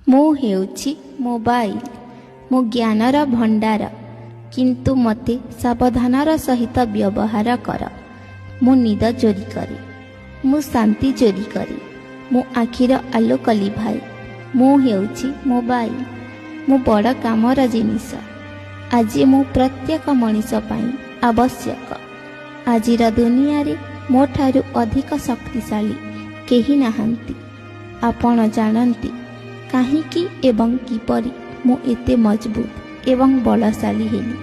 ମୁଁ ହେଉଛି ମୋବାଇଲ। ମୁଁ ଜ୍ଞାନର ଭଣ୍ଡାର, କିନ୍ତୁ ମୋତେ ସାବଧାନର ସହିତ ବ୍ୟବହାର କର। ମୁଁ ନିଦ ଚୋରି କରେ। ମୁଁ ଶାନ୍ତି ଚୋରି କରେ। ମୁଁ ଆଖିର ଆଲୋକ ଲିଭାଏ। ମୁଁ ହେଉଛି ମୋବାଇଲ। ମୁଁ ବଡ଼ କାମର ଜିନିଷ। ଆଜି ମୁଁ ପ୍ରତ୍ୟେକ ମଣିଷ ପାଇଁ ଆବଶ୍ୟକ। ଆଜିର ଦୁନିଆରେ ମୋ ଠାରୁ ଅଧିକ ଶକ୍ତିଶାଳୀ କେହି ନାହାନ୍ତି। ଆପଣ ଜାଣନ୍ତି କାହିଁକି ଏବଂ କିପରି ମୁଁ ଏତେ ମଜବୁତ ଏବଂ ବଳଶାଳୀ ହେଲି?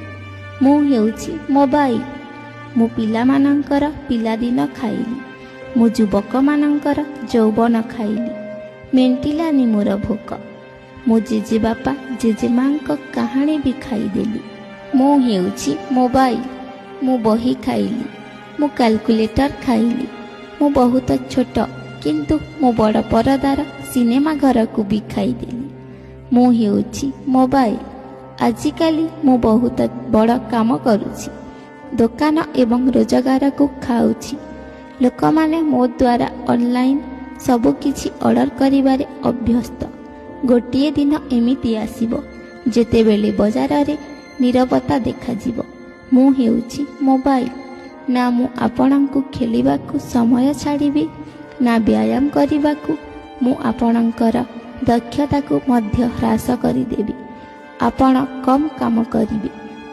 ମୁଁ ହେଉଛି ମୋବାଇଲ। ମୁଁ ପିଲାମାନଙ୍କର ପିଲାଦିନ ଖାଇଲି। ମୁଁ ଯୁବକମାନଙ୍କର ଯୌବନ ଖାଇଲି। ମେଣ୍ଟିଲାନି ମୋର ଭୋକ। ମୁଁ ଜେଜେବାପା ଜେଜେମାଙ୍କ କାହାଣୀ ବି ଖାଇଦେଲି। ମୁଁ ହେଉଛି ମୋବାଇଲ। ମୁଁ ବହି ଖାଇଲି। ମୁଁ କାଲକୁଲେଟର ଖାଇଲି। ମୁଁ ବହୁତ ଛୋଟ, କିନ୍ତୁ ମୁଁ ବଡ଼ ପରଦାର ସିନେମା ଘରକୁ ବି ଖାଇଦେଲି। ମୁଁ ହେଉଛି ମୋବାଇଲ। ଆଜିକାଲି ମୁଁ ବହୁତ ବଡ଼ କାମ କରୁଛି। ଦୋକାନ ଏବଂ ରୋଜଗାରକୁ ଖାଉଛି। ଲୋକମାନେ ମୋ ଦ୍ୱାରା ଅନଲାଇନ୍ ସବୁକିଛି ଅର୍ଡ଼ର କରିବାରେ ଅଭ୍ୟସ୍ତ। ଗୋଟିଏ ଦିନ ଏମିତି ଆସିବ, ଯେତେବେଳେ ବଜାରରେ ନିରବତା ଦେଖାଯିବ। ମୁଁ ହେଉଛି ମୋବାଇଲ। ନା ମୁଁ ଆପଣଙ୍କୁ ଖେଳିବାକୁ ସମୟ ଛାଡ଼ିବି, ନା ବ୍ୟାୟାମ କରିବାକୁ। ମୁଁ ଆପଣଙ୍କର ଦକ୍ଷତାକୁ ମଧ୍ୟ ହ୍ରାସ କରିଦେବି। ଆପଣ କମ୍ କାମ କରିବେ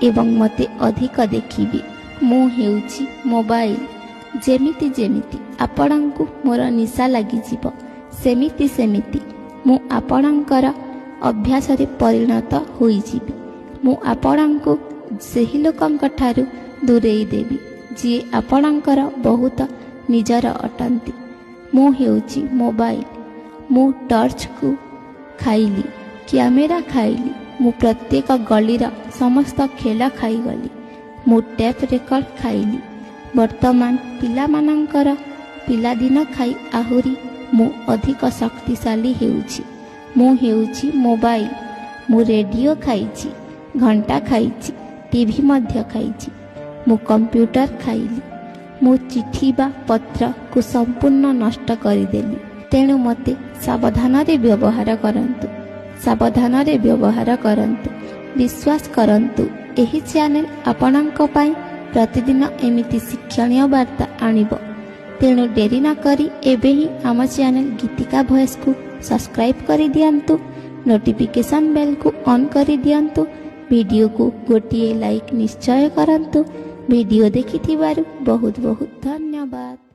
ଏବଂ ମୋତେ ଅଧିକ ଦେଖିବେ। ମୁଁ ହେଉଛି ମୋବାଇଲ। ଯେମିତି ଯେମିତି ଆପଣଙ୍କୁ ମୋର ନିଶା ଲାଗିଯିବ, ସେମିତି ସେମିତି ମୁଁ ଆପଣଙ୍କର ଅଭ୍ୟାସରେ ପରିଣତ ହୋଇଯିବି। ମୁଁ ଆପଣଙ୍କୁ ସେହି ଲୋକଙ୍କ ଠାରୁ ଦୂରେଇ ଦେବି, ଯିଏ ଆପଣଙ୍କର ବହୁତ ନିଜର ଅଟନ୍ତି। ମୁଁ ହେଉଛି ମୋବାଇଲ। ମୁଁ ଟର୍ଚ୍ଚକୁ ଖାଇଲି, କ୍ୟାମେରା ଖାଇଲି। ମୁଁ ପ୍ରତ୍ୟେକ ଗଳିର ସମସ୍ତ ଖେଳ ଖାଇଗଲି। ମୁଁ ଟେପ୍ ରେକର୍ଡ ଖାଇଲି। ବର୍ତ୍ତମାନ ପିଲାମାନଙ୍କର ପିଲାଦିନ ଖାଇ ଆହୁରି ମୁଁ ଅଧିକ ଶକ୍ତିଶାଳୀ ହେଉଛି। ମୁଁ ହେଉଛି ମୋବାଇଲ। ମୁଁ ରେଡ଼ିଓ ଖାଇଛି, ଘଣ୍ଟା ଖାଇଛି, ଟିଭି ମଧ୍ୟ ଖାଇଛି। ମୁଁ କମ୍ପ୍ୟୁଟର ଖାଇଲି। ମୁଁ ଚିଠି ବା ପତ୍ରକୁ ସମ୍ପୂର୍ଣ୍ଣ ନଷ୍ଟ କରିଦେଲି। ତେଣୁ ମୋତେ ସାବଧାନରେ ବ୍ୟବହାର କରନ୍ତୁ, ସାବଧାନରେ ବ୍ୟବହାର କରନ୍ତୁ। ବିଶ୍ୱାସ କରନ୍ତୁ, ଏହି ଚ୍ୟାନେଲ ଆପଣଙ୍କ ପାଇଁ ପ୍ରତିଦିନ ଏମିତି ଶିକ୍ଷଣୀୟ ବାର୍ତ୍ତା ଆଣିବ। ତେଣୁ ଡେରି ନକରି ଏବେ ହିଁ ଆମ ଚ୍ୟାନେଲ ଗୀତିକା ଭଏସକୁ ସବସ୍କ୍ରାଇବ୍ କରିଦିଅନ୍ତୁ, ନୋଟିଫିକେସନ୍ ବେଲ୍କୁ ଅନ୍ କରିଦିଅନ୍ତୁ, ଭିଡ଼ିଓକୁ ଗୋଟିଏ ଲାଇକ୍ ନିଶ୍ଚୟ କରନ୍ତୁ। ଭିଡ଼ିଓ ଦେଖିଥିବାରୁ ବହୁତ ବହୁତ ଧନ୍ୟବାଦ।